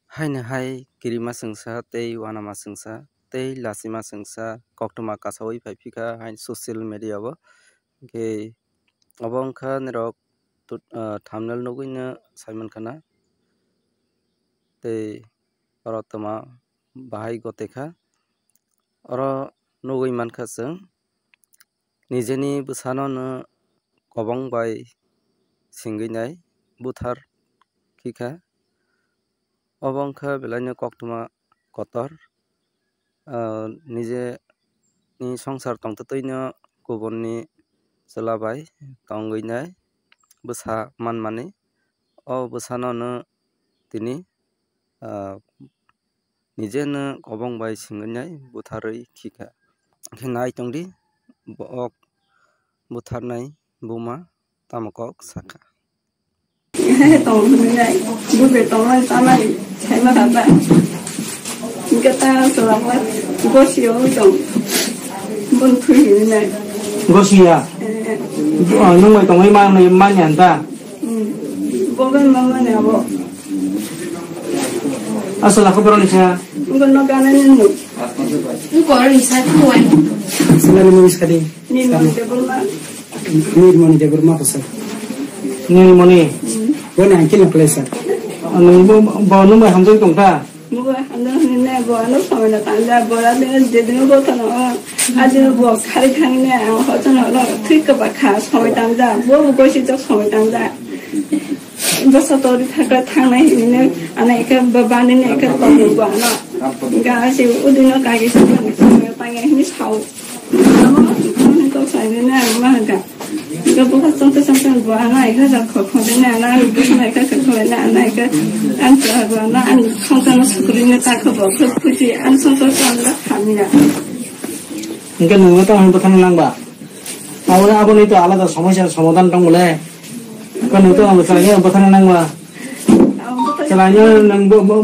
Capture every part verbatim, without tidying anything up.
Haino hai kirima chwngsa tei uanama chwngsa tei lachima chwngsa koktwma kasaui phai phikha hai social media o. Hwnkhe obo wngkha nirok tut-, ah, thumbnail nugwino saimankha na. Tei oro twma bahai goteka. Oro nugwi mankha chwng nijeni bwsano no kobong bai singwi nai buthar khikha. Obo wngkha belaino koktwma kotor. Ah, nijeni songsar tongtwtwino kubunni chwla bai tongwi nai bwsa manmani. O bwsano no tini, ah, nijeno kobong bai singwi nai butharwi khikha. Khe nai tongdi, bo ok butharnai buma tamo kok sakha. Tong hwnwi nai, bube tongmani tamani saima tata. Hwnkhe ta chwla bo gosiyo wng tong, bun thwi hwnwi nai. Gosiya? Eh. Oh, nwng bai tongwi ma-, mani anta? Hmm. Bo bai ma mani abo. Aswla khe borokni sa? Bo no ganani nwng. Borokni sa khe wai. Aswla ni mani sa di. Nirmoni Debbarma. Nirmoni Debbarma ko sir. Nirmoni. Hmm. Bo ni uncle na place sir. Nwng bo, bo nwng bai hamjagwi tong kha? Bo bai hamjak hwnwi nai, bo ano somoi no tanja, bo ade jedino bo thano, adino bo khari thangni ang hochano no thik ka ba kha, somoi tanja, bo bo gosi jok somoi tanja. Bwsa tori thakra thangnai hinwi ano ekhe ba bani ni ekhe tongwi bo ano. Ga se udino kage se tangya hinwi sao. Amo hinwi to sainai ang ma ga. Ga bwsa chongte chongte bo ano ekhe ja khokho de na na bwsa ekhe khokho de na na ekhe ang cha bo ano ang songsa no sukri ne ta kho bo kho khusi ang songsa chang la khamina. Hingke nungno to ang bwthang nang ba? Abo, aboni to alada somosya somadhan tong bole. Kanu to ang chwraino bwthang nang ba? Chwraino nang bo, bo,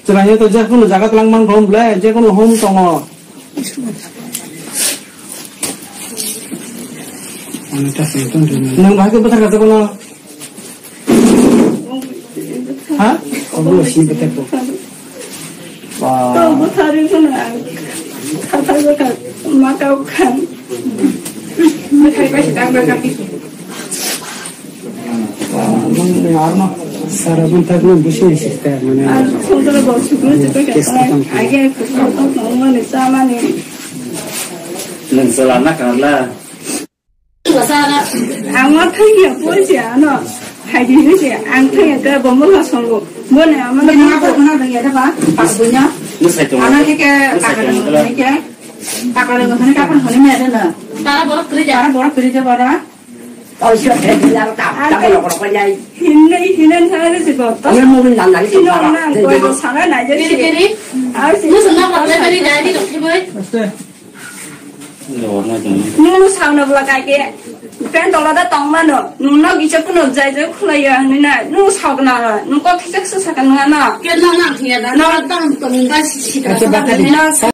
chwraino to jekono jaga tlang mang thong bole, jekono hom tongo. Nang bahai khe bwthar kha kono? Ha? Obo sini bete ko. Ba. To bwthar ri kono ang. Khathar bwthar makau khan. Bwthar bai se dang dang kaki. Ba, nang ni arno. Sara bwthar no busi ni sister mane. Ang songtoro bo sukru se ko. Kes ka tang. Age ko ko ko mane samani. Nang sala na kala. Ang ma thangya poisa ano. Haidi ni se ang thangya ka bombo la songo. Bone ama na ko na ya da ba. Pas bunya. Ana ke ke takar ni ke. Takar ni ke takar ni me da na. Tara borok kri ja. Tara borok kri ja bara. Hinne hinne thare se go. Hinne na ko sana na je. Kiri kiri. Musu na ko le kiri jai di ko kiri. Nung no sauna bwla kai ke. Pen tola da tong mano. Nung no gisa kuno jai jai khulai ya hinwi na. Nung sauna no. Nung kok kisa kisa saka nung ano. Ke na na thia da. No. Na tang tong da si si da. Acha, bakari. Na